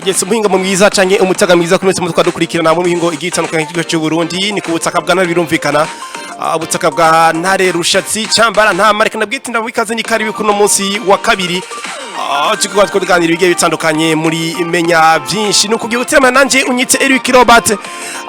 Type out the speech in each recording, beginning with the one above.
Yes, umuhinga mwiza canke umutaga mwiza kumwe mutwa dukurikirana mu mihingo igiye itandukanye y'igihugu cy'u Burundi. Ni ku butaka bwa Ntare, birumvikana, ubutaka bwa Ntare Rushatsi Cambara nta mareka nabwite. Ndabikaze ni karibi kuno munsi wa kabiri. Tukaba tuganira ibigiye bitandukanye muri menya byinshi. Nuko ugiye guteramana nanje, unyite Eric Robert,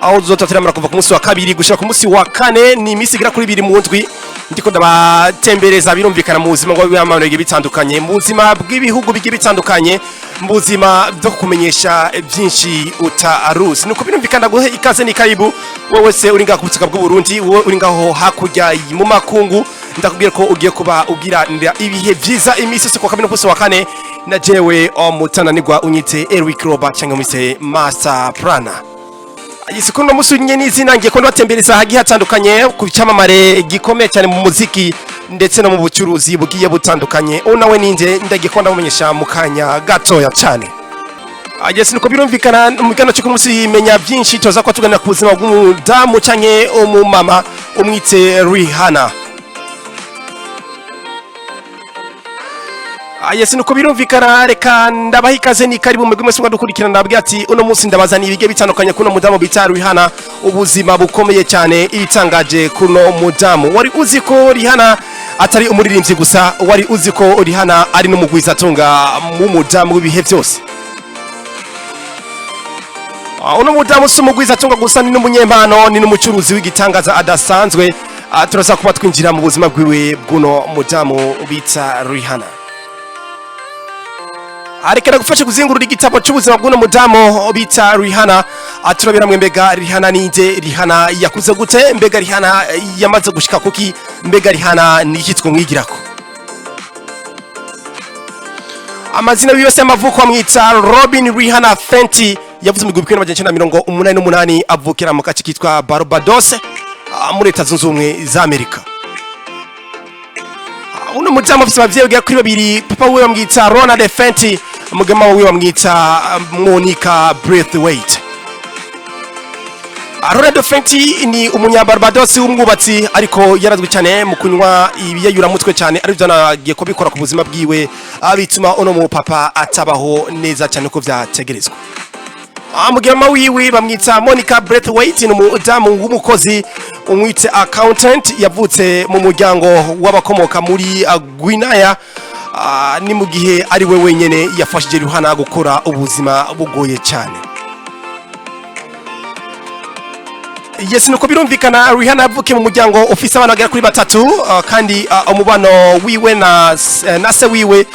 aho tuzotateramana kuva ku munsi wa kabiri gushika ku munsi wa kane. Ni iminsi igera kuri 2 mu ndwi ndiko ndabatembereza, birumvikana, mu buzima bw'abamama bigiye bitandukanye, mu buzima bw'ibihugu bigiye bitandukanye, mu buzima bwo kumenyesha byinshi utaruzi. Nuko birumvikana, guhe ikaze ni karibu wowe se uri ngaho ku butaka bw'u Burundi, wowe uri ngaho hakurya mu makungu. Ndakubwira ko ugiye kuba ugira ibihe byiza iminsi yose ku wa kabiri no ku munsi wa kane na jewe umutananirwa, unyite Eric Robert cyangwa mwise Master Prana. Yes, kuno musi nye n'izina ngiye ko ndabatembereza hagiye hatandukanye ku cyamamare gikomeye cyane mu muziki ndetse no mu bucuruzi bugiye butandukanye. Uwo nawe ninde? Ndagiye ko ndamumenyesha mu kanya gatoya cyane. Yes, nuko birumvikana, mu kiganiro cyo kumunsi menya byinshi tuza ko tuganira ku buzima bw'umudamu canke umumama umwite Rihanna. Yes, nuko birumvikana, reka ndabaha ikaze ni karibu mwebwe mwese mwadukurikirana. Ndababwira ati uno munsi ndabazaniye ibigiye bitandukanye kuno mudamu bita Rihanna, ubuzima bukomeye cyane, ibitangaje kuno mudamu. Wari uzi ko Rihanna atari umuririmbyi gusa? Wari uzi ko Rihanna ari n'umugwizatunga mu mudamu w'ibihe byose? Uno mudamu si umugwizatunga gusa, ni n'umunyempano, ni n'umucuruzi w'igitangaza adasanzwe. Turaza kuba twinjira mu buzima bwiwe bw'uno mudamu bita Rihanna. Arekera gufasha kuzingurura igitabo cy'ubuzima bw'uno mudamu bita Rihanna. Aturabira mwe, mbega Rihanna ninde? Rihanna yakuze gute? Mbega Rihanna yamaze gushika kuki? Mbega Rihanna ni iki twumwigirako? Amazina yose y'amavuko amwita Robin Rihanna Fenty. Yavuze mu 1988, avukira mu gace kitwa Barbados, muri Leta Zunze Ubumwe za Amerika. Uno mudamu afise abavyeyi bagera kuri babiri. Papa wiwe bamwita Ronald Fenty, mugema wiwe bamwita Monica Braithwaite. Ronald Fenty ni umunyabarbados w'umwubatsi, ariko yarazwi cyane mu kunywa ibiyayuramutwe cyane, aribyo anagiye kubikora ku buzima bwiwe, bituma uno mu papa atabaho neza cyane uko vyategerezwa. Mugema wiwe bamwita Monica Braithwaite, ni umudamu w'umukozi, umwite accountant. Yavutse mu muryango w'abakomoka muri Guinea. Ni mu gihe ari we wenyene yafashije Rihanna gukora ubuzima bugoye cyane. Yes, nuko birumvikana, Rihanna yavukiye mu muryango ufise abana bagera kuri batatu, kandi umubano wiwe na se wiwe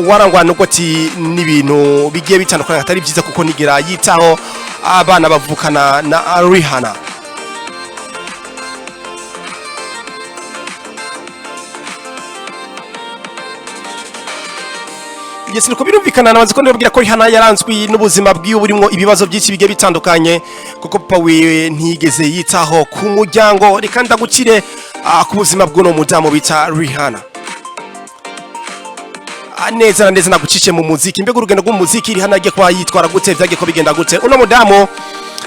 warangwa nuko ati n'ibintu bigiye bitandukanye atari byiza, kuko nigera yitaho abana bavukana na Rihanna. Yes, nuko birumvikana, namaze ko ndababwira ko Rihanna yaranzwe n'ubuzima bwiwe burimo ibibazo byinshi bigiye bitandukanye, kuko papa wiwe ntiyigeze yitaho ku muryango. Reka ndagukire ku buzima bw'uno mudamu bita Rihanna. Neza na neza nagucice mu muziki. Mbega urugendo rw'umuziki Rihanna agiye kuba yitwara gute? Vyagiye ko bigenda gute? Uno mudamu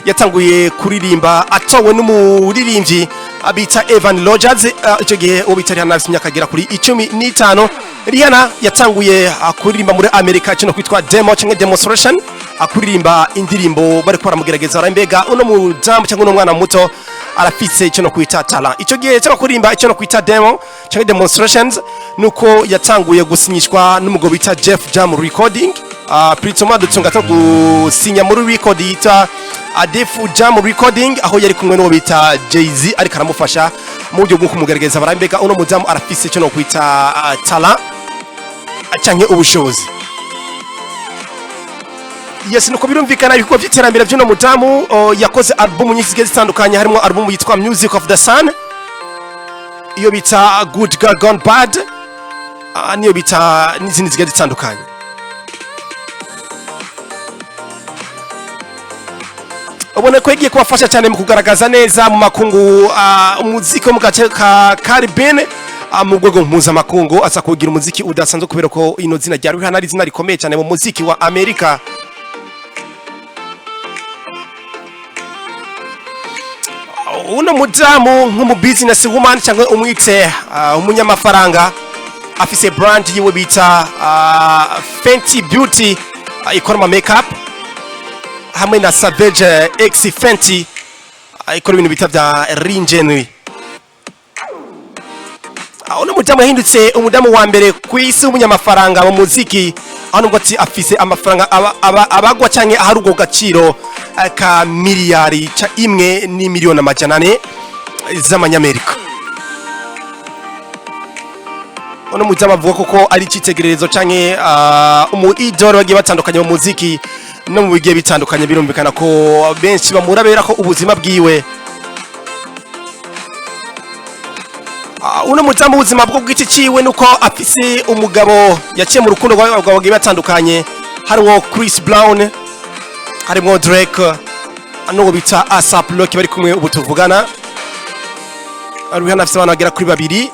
yatanguye kuririmba atowe n'umuririmbyi bita Evan Rogers. Icyo gihe uwo bita Rihanna afite imyaka agera kuri 15. Rihanna yatanguye kuririmba muri Amerika kino kwitwa demo cyangwa demonstration, kuririmba indirimbo bariko baramugerageza, mbega uno mudamu cyangwa uno mwana muto arafise icyo no kwita talent. Icyo gihe cyo kuririmba icyo no kwita demo cyangwa demonstrations, nuko yatanguye gusinyishwa n'umugabo bita Def Jam Recording. Plutôt dutunga to gusinya muri record yita Def Jam Recording, aho yari kumwe n'uwo bita Jay-Z, ariko aramufasha mu buryo bwo kumugerageza, barambega uno mudamu arafise icyo no kwita talent canke ubushobozi. Yes, nuko birumvikana, ibikorwa by'iterambere by'uno mudamu, yakoze album nyinshi zigiye zitandukanye, harimo album yitwa Music of the Sun, iyo bita Good Girl Gone Bad, niyo bita n'izindi zigiye zitandukanye. Ubona ko yagiye kubafasha cyane mu kugaragaza neza mu makungu umuziki wo mu gace ka Caribbean, mu rwego mpuzamakungu, aza kugira umuziki udasanzwe, kubera ko ino zina rya Rihanna ari izina rikomeye cyane mu muziki wa Amerika. Uno mudamu nk'umu business woman cyangwa umwite umunyamafaranga, afise brand yiwe bita Fenty Beauty, ikora ama makeup. Hamwe na Savage X Fenty, ikora ibintu bita vya lingerie. Uno mudamu yahindutse umudamu wa mbere ku isi w'umunyamafaranga mu muziki, aho nubwo ati afise amafaranga abagwa canke ahari ubwo gaciro ka miliyari ca 1 n'imiliyoni 400 z'amanyamerika. Uno mudamu avuga koko ari icitegererezo canke umu idole bagiye batandukanye mu muziki no mu bigiye bitandukanye. Birumvikana ko benshi bamurabera ko ubuzima bwiwe. Uno mudamu, ubuzima bwo bw'iki ciwe nuko afise umugabo yaciye mu rukundo rw'abagabo bagiye batandukanye, harimwo Chris Brown, harimwo Drake n'uwo bita ASAP Rocky bari kumwe ubu tuvugana. Rihanna afise abana bagera kuri babiri.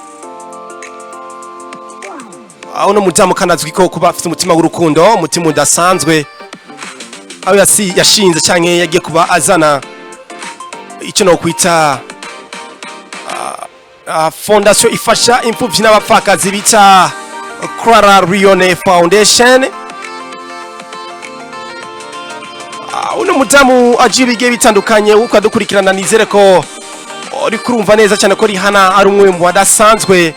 Uno mudamu kandi azwi ko kuba afise umutima w'urukundo, umutima udasanzwe, aho yashinze canke yagiye kuba azana icyo nokwita fondation ifasha imfuvyi n'abapfakazi bita Clara Rione Foundation. Uno mudamu aje bigiye bitandukanye uko adukurikirana, nizere ko uri kurumva neza cyane ko Rihanna ari umwe mu badasanzwe,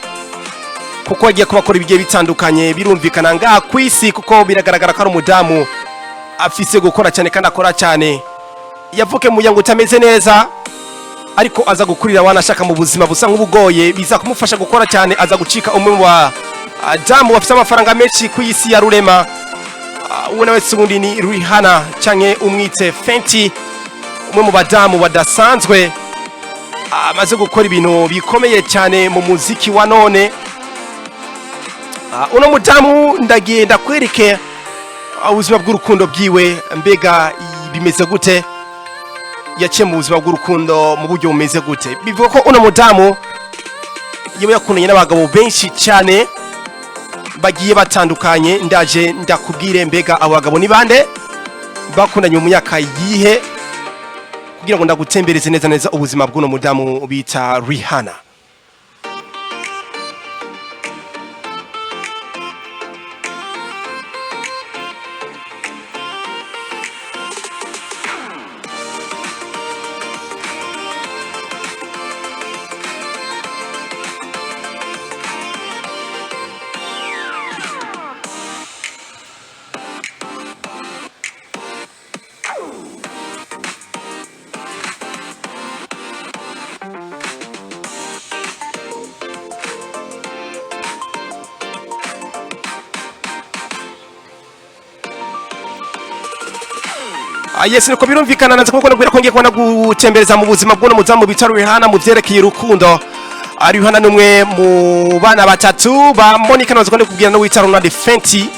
kuko agiye kuba akora ibigiye bitandukanye, birumvikana ngaha ku isi, kuko biragaragara ko ari umudamu afise gukora cyane kandi akora cyane. Yavuke mu muryango utameze neza, ariko aza gukurira wanashaka mu buzima busa nk'ubugoye, biza kumufasha gukora cyane, aza gucika umwe mu badamu bafite amafaranga menshi ku isi ya rurema. Uwo nawe si ubundi ni Rihanna canke umwite Fenty, umwe mu badamu badasanzwe amaze gukora ibintu bikomeye cyane mu muziki wa none. Uno mudamu ndagiye ndakwereke ubuzima bw'urukundo bwiwe, mbega bimeze gute, yaciye mu buzima bw'urukundo mu buryo bumeze gute. Bivuga ko uno mudamu yewe yakundanye n'abagabo benshi cyane bagiye batandukanye. Ndaje ndakubwire mbega abo bagabo ni bande, bakundanye mu myaka yihe, kugira ngo ndagutembereze neza neza ubuzima bw'uno mudamu bita Rihanna. Yes, niko birumvikana naza kuko nabwira ko ngiye kubona gutembereza mu buzima bw'uno mudamu bita Rihanna mu vyerekeye urukundo. Rihanna ni umwe mu bana batatu ba Monica, naza kubwira no wita Ronald Fenty.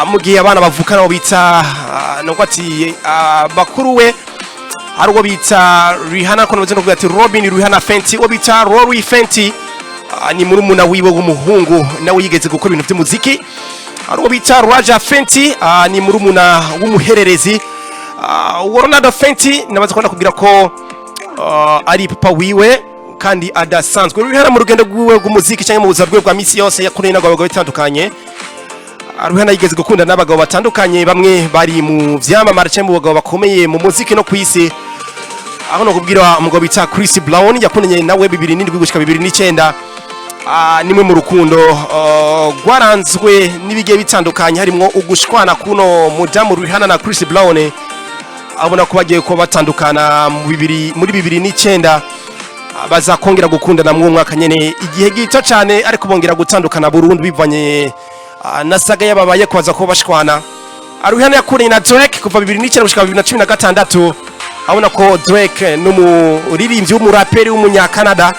Mu gihe abana bavukana bo bita nuko ati bakuru we hari uwo bita Rihanna, ko naza kubwira ati Robin Rihanna Fenty, uwo bita Rory Fenty ni murumuna wiwe w'umuhungu, nawe yigeze gukora ibintu by'umuziki. Hari uwo bita Raja Fenty, ni murumuna w'umuhererezi. Uwo Ronaldo Fenty namaze kubona kubwira ko ari papa wiwe kandi adasanzwe. Rihanna mu rugendo rwiwe rw'umuziki cyangwa mu buzima bwiwe bwa misi yose yakundanye n'abagabo batandukanye. Rihanna yigeze gukunda n'abagabo batandukanye, bamwe bari mu vyamamare cyangwa mu bagabo bakomeye mu muziki no ku isi, aho no kubwira umugabo bita Chris Brown yakundanye nawe 2007 gushika 2009. Nimwe mu rukundo rwaranzwe n'ibigiye bitandukanye, harimwo ugushwana kuno mudamu Rihanna na Chris Brown, abona ko bagiye kuba batandukana mu bibiri muri 2009, baza kongera gukundana mu mwaka nyene igihe gito cyane, ariko bongera gutandukana burundu bivanye na saga yababaye kubaza ko bashwana. Rihanna yakundanye na Drake kuva 2009 gushika 2016, abona ko Drake n'umuririmbyi w'umuraperi w'umunyakanada,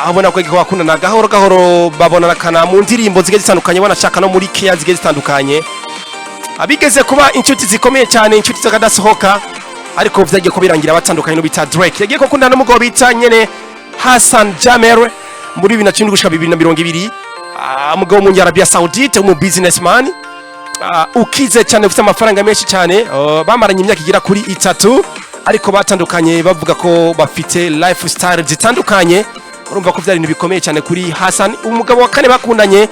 abona ko igihe bakundana gahoro gahoro babonana mu ndirimbo zigiye zitandukanye, banashaka no muri care zigiye zitandukanye, abigeze kuba inshuti zikomeye cyane, inshuti z'akadasohoka, ariko vyagiye ko birangira batandukanye no bita Drake. Yagiye gukundana n'umugabo bita nyene Hassan Jamer muri 2010 gushika 2020, umugabo w'umunya Saudite w'umu businessman ukize cyane, ufite amafaranga menshi cyane. Bamaranye imyaka igera kuri 3, ariko batandukanye bavuga ko bafite lifestyle zitandukanye. Urumva ko byari ibintu bikomeye cyane kuri Hassan. Umugabo wa kane bakundanye,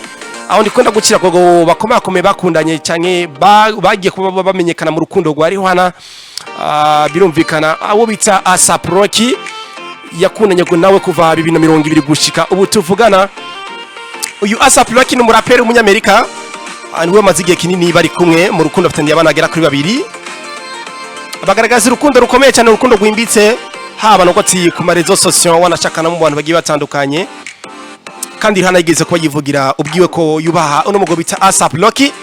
aho ndikunda gukira ko bakomakomeye bakundanye cyane, bagiye kuba bamenyekana mu rukundo rwa Rihanna. Birumvikana abo bita ASAP Rocky yakundanye nawe kuva 2020 gushika ubu tuvugana. Uyu ASAP Rocky ni umuraperi w'umunyamerika, niwe amaze igihe kinini bari kumwe mu rukundo, afitaniye abana bagera kuri babiri. Bagaragaza urukundo rukomeye cyane, urukundo rwimbitse, haba no ati ku ma réseaux sociaux, wanashaka no mu bantu bagiye batandukanye. Kandi Rihanna yigeze kuba yivugira ubwiwe ko yubaha uno mugabo bita ASAP Rocky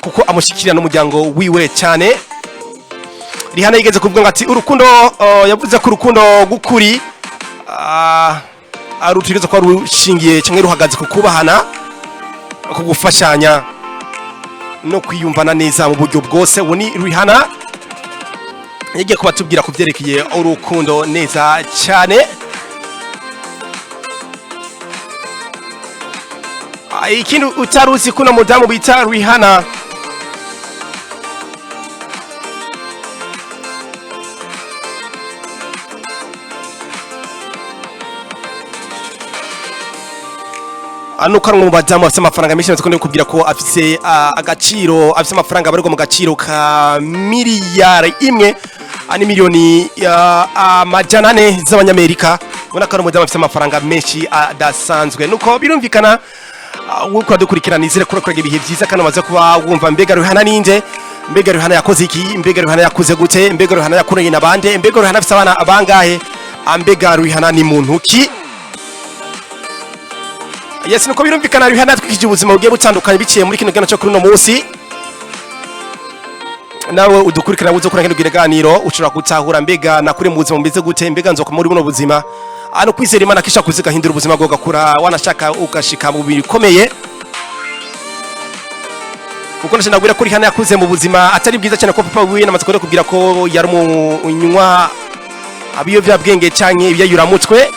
kuko amushyikirira n'umuryango wiwe cyane. Rihanna yigeze kuvuga ngo ati urukundo, yavuze ko urukundo rw'ukuri ari utegerezwa kuba rushingiye cyangwa ruhagaze ku kubahana, ku gufashanya no kwiyumvana neza mu buryo bwose. Ubu ni Rihanna yagiye kuba tubwira ku byerekeye urukundo neza cyane. Ikindi utari uzi, kuno mudamu bita Rihanna nuko ari umwe mu badamu bafite amafaranga menshi. Natwe kubwira ko afise agaciro, afise amafaranga abarirwa mu gaciro ka miliyari 1 ni miliyoni 400 z'abanyamerika. Ubona ko ari umudamu afise amafaranga menshi adasanzwe. Nuko birumvikana, wowe uradukurikirana, nizere ko urakoraga ibihe byiza kandi umaze kuba wumva mbega Rihanna ninde, mbega Rihanna yakoze iki, mbega Rihanna yakuze gute, mbega Rihanna yakuranye na bande, mbega Rihanna afise abana bangahe, mbega Rihanna ni muntu ki? Yes, nuko birumvikana, Rihanna yatwikije ubuzima bugiye butandukanye biciye muri kino kiganiro cyo kuri uno munsi. Nawe udukurikirana uze kuri kino kiganiro, ushobora gutahura mbega nakuri mu buzima bumeze gute, mbega nzoka muri buno buzima. Ano kwizera Imana kisha kuzigahindura ubuzima bwawe, ugakura wanashaka ugashika mu bikomeye, kuko ndashaka ko Rihanna yakuze mu buzima atari bwiza cyane, ko papa wiwe namaze kubwira ko yari umunywa abiyovyabwenge canke ibiyayuramutwe.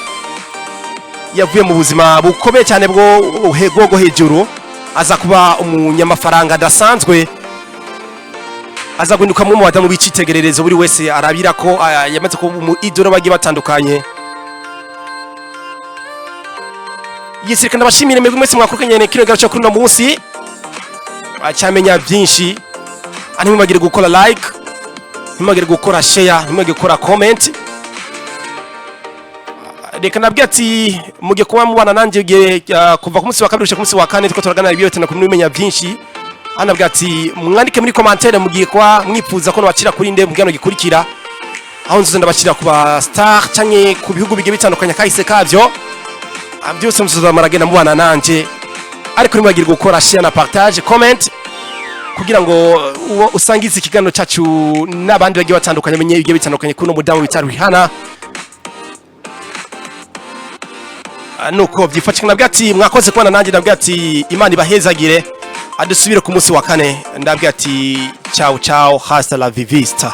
Yavuye mu buzima bukomeye cyane bwo hejuru, aza kuba umunyamafaranga adasanzwe, aza guhinduka mu badamu b'icitegererezo buri wese arabira ko yamaze kuba umu idolo bagiye batandukanye. Yisirika ndabashimire mwebwe mwese mwakurikiranye kino kiganiro cyo kuri uno munsi acyamenya byinshi. Ntimwibagire gukora like, ntimwibagire gukora share, ntimwibagire gukora comment. Reka nabwiye ati mugiye kuba mubana nanjye igihe kuva ku munsi wa kabiri gushika ku munsi wa kane, turiko turaganira ibiyote na kumenya byinshi. Hano abwira ati mwandike muri commentaire mugiye kuba mwifuza ko nabacira kuri nde mu kiganiro gikurikira, aho nzoza ndabacira ku ba star canke ku bihugu bigiye bitandukanye kahise kavyo. Byose muzoza muragenda mubana nanje, ariko ntimwibagire gukora share na partage, comment, kugira ngo uwo usangize ikiganiro cyacu n'abandi bagiye batandukanye bamenye ibigiye bitandukanye kuno mudamu bita Rihanna. Nuko byifashe, nabwo ati mwakoze kubana nanjye, nabwo ati Imana ibahezagire, adusubire ku munsi wa kane, ndabwo ati ciao ciao, hasta la vista.